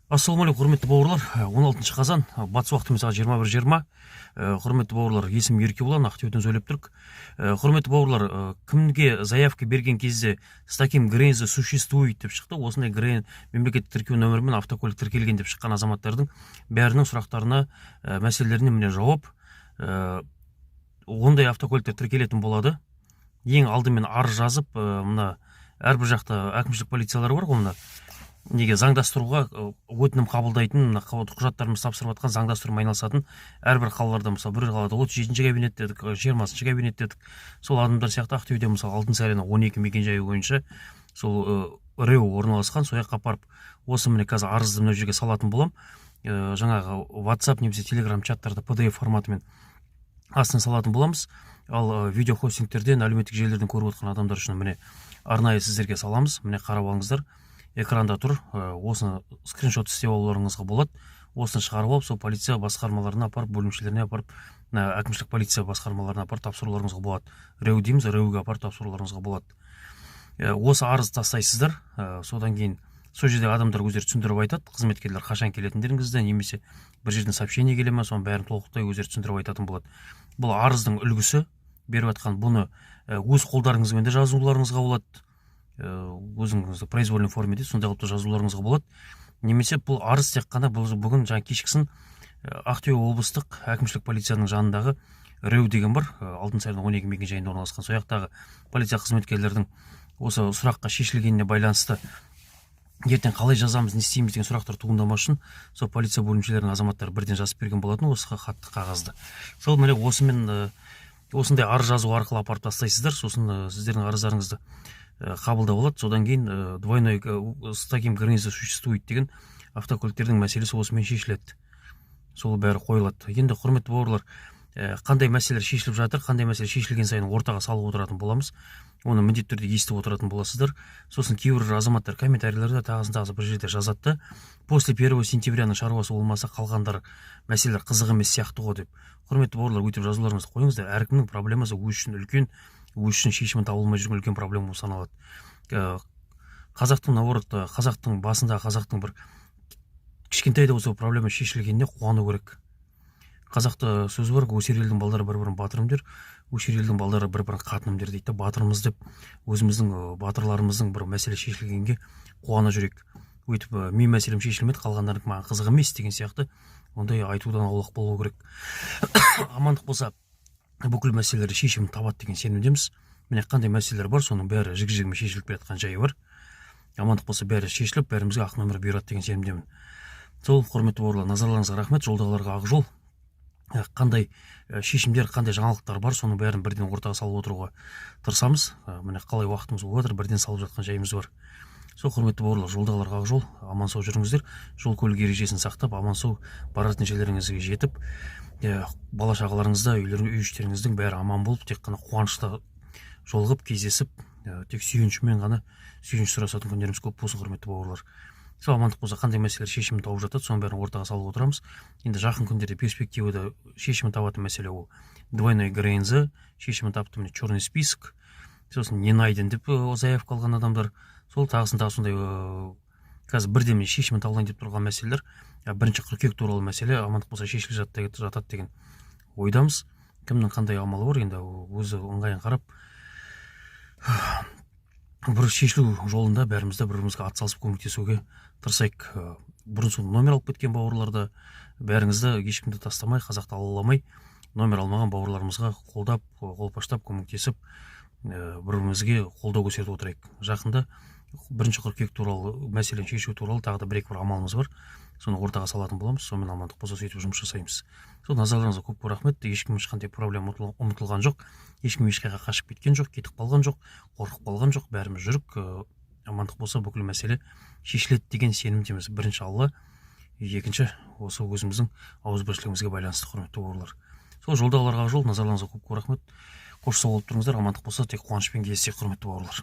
Ассалаумағалейкум, құрметті бауырлар! 16 қазан, батыс уақытымен сағат 21:20. Құрметті бауырлар, есімім Еркебұлан, Ақтөбеден сөйлеп тұрмын. Құрметті бауырлар, кімге заявка берген кезде «с таким ГРНЗ существует» деп шықты, осындай ГРН, мемлекеттік тіркеу нөмірімен автокөлік тіркелген деп шыққан азаматтардың бәрінің сұрақтарына, мәселелеріне міне жауап. Ондай автокөліктер тіркелетін болады. Ең алдымен арыз жазып, мына әрбір жақта әкімшілік полициялар бар ғой, мына неге заңдастыруға өтінім қабылдайтын, мына құжаттарымызды тапсырып жатқан, заңдастырумен айналысатын әрбір қалаларда, мысалы, бір қалада 37-ші кабинет дедік, 20-шы кабинет дедік, сол адамдар сияқты Ақтөбеде, мысалы, Алтынсарина 12 мекенжайы бойынша сол РЭУ орналасқан. Сол жаққа апарып, осы міне қазір арызды мына жерге салатын боламын. Жаңағы WhatsApp немесе Telegram чаттарда PDF форматымен астына салатын боламыз. Ал видео хостингтерден, әлеуметтік желілерден көріп отқан адамдар үшін міне арнайы сіздерге саламыз. Міне, қарап алыңыздар, экранда тұр. Осыны скриншот істеп алуларыңызға болады. Осыны шығарып алып, сол полиция басқармаларына апарып, бөлімшелеріне апарып, мына әкімшілік полиция басқармаларына апарып тапсыруларыңызға болады. РЭУ дейміз, РЭУ-ге апарып тапсыруларыңызға болады. Осы арыз тастайсыздар. Содан кейін сол жерде адамдар өздері түсіндіріп айтады, қызметкерлер, қашан келетіндеріңізді немесе бір жерден сообщение келе ма, соның бәрін толықтай өздері түсіндіріп айтатын болады. Бұл арыздың үлгісі беріп жатқан. Бұны өз қолдарыңызбен де жазуларыңызға болады, өзіңіз произвольный формеде сондай қылып та жазуларыңызға болады. Немесе бұл арыз тек қана бұл бүгін жаңа кешкісін Ақтөбе облыстық әкімшілік полицияның жанындағы РЭУ деген бар, Алтынсарина 12 мекенжайында орналасқан, сол жақтағы полиция қызметкерлердің осы сұраққа шешілгеніне байланысты ертең қалай жазамыз, не істейміз деген сұрақтар туындамас үшін сол полиция бөлімшелерінің азаматтары бірден жазып берген болатын осы хатты, қағазды. Сол міне осымен, осындай арыз жазу арқылы апарып тастайсыздар. Сосын сіздердің арыздарыңызды қабылдап алады. Содан кейін двойной «с таким ГРНЗ существует» деген автокөліктердің мәселесі осымен шешіледі, сол бәрі қойылады. Енді, құрметті бауырлар, қандай мәселелер шешіліп жатыр, қандай мәселе шешілген сайын ортаға салып отыратын боламыз, оны міндетті түрде естіп отыратын боласыздар. Сосын кейбір азаматтар комментарийлерде, тағысын тағы бір жерде жазады да, «после 1 сентябряның шаруасы болмаса, қалғандар мәселелер қызық емес сияқты ғой» деп. Құрметті бауырлар, өйтіп жазуларыңызды қойыңыздар. Әркімнің проблемасы өзі үшін үлкен, өзі үшін шешімі табылмай жүрген үлкен проблема болып саналады. Қазақтың, наоборот, қазақтың басында, қазақтың бір кішкентай да болса проблема шешілгеніне қуану керек. Қазақта сөз бар: «Өсер елдің балдары бір бірін батырым дер, өшер елдің балдары бір бірін қатыным дер» дейді да. Батырмыз деп өзіміздің батырларымыздың бір мәселе шешілгенге қуана жүрейік. Өйтіп «менің мәселем шешілмеді, қалғандарынікі маған қызық емес» деген сияқты ондай айтудан аулақ болу керек. Амандық болса, бүкіл мәселелер шешімін табады деген сенімдеміз. Міне, қандай мәселелер бар, соның бәрі жік жігімен шешіліп келе жатқан жайы бар. Амандық болса, бәрі шешіліп, бәрімізге ақ нөмір бұйырады деген сенімдемін. Сол, құрметті бауырлар, назарларыңызға рахмет, жолдағыларға ақ жол. Қандай шешімдер, қандай жаңалықтар бар, соның бәрін бірден ортаға салып отыруға тырысамыз. Міне, қалай уақытымыз болып жатыр, бірден салып жатқан жайымыз бар. Сол, құрметті бауырлар, жолдағыларға ақ жол, аман сау жүріңіздер, жол көлік ережесін сақтап, аман сау баратын жерлеріңізге жетіп, бала шағаларыңызда, үйлер, үй іштеріңіздің бәрі аман болып, тек қана қуанышта жолығып, кездесіп, тек сүйіншімен ғана сүйінші сұрасатын күндеріміз көп болсын, құрметті бауырлар. Сол, амандық болса, қандай мәселелер шешімін тауып жатады, соның бәрін ортаға салып отырамыз. Енді жақын күндерде, перспективада шешімін табатын мәселе ол двойной ГРНЗ шешімін тапты, міне, черный список, сосын «не найден» деп заявка алған адамдар, сол тағысын тағы сондай қазір бірден шешімін табылайын деп тұрған мәселелер. 1 қыркүйек туралы мәселе амандық болса шешіліп жатады деген ойдамыз. Кімнің қандай амалы бар, енді өзі ыңғайын қарап, бір шешілу жолында бәріміз де бір бірімізге атсалысып көмектесуге тырысайық. Бұрын соңды номер алып кеткен бауырлар да, бәріңізді, ешкімді тастамай, қазақты алаламай, номер алмаған бауырларымызға қолдап, қолпаштап, көмектесіп, бір бірімізге қолдау көрсетіп отырайық. Жақында 1 қыркүйек туралы мәселені шешу туралы тағы да бір екі бір амалымыз бар, соны ортаға салатын боламыз. Сонымен, амандық болса, сөйтіп жұмыс жасаймыз. Сол, назарларыңызға көп көп рахмет. Ешкім ешқандай проблема ұмытылған жоқ, ешкім ешқайда қашып кеткен жоқ, кетіп қалған жоқ, қорқып қалған жоқ, бәріміз жүрік. Амандық болса, бүкіл мәселе шешіледі деген сенімдеміз. Бірінші Алла, екінші осы өзіміздің ауызбіршілігімізге байланысты. Құрметті бауырлар, сол, жолдағыларға жол, назарларыңызға көп көп рахмет. Қош сау болып тұрыңыздар. Амандық болса, тек қуанышпен кездесейік, құрметті бауырлар.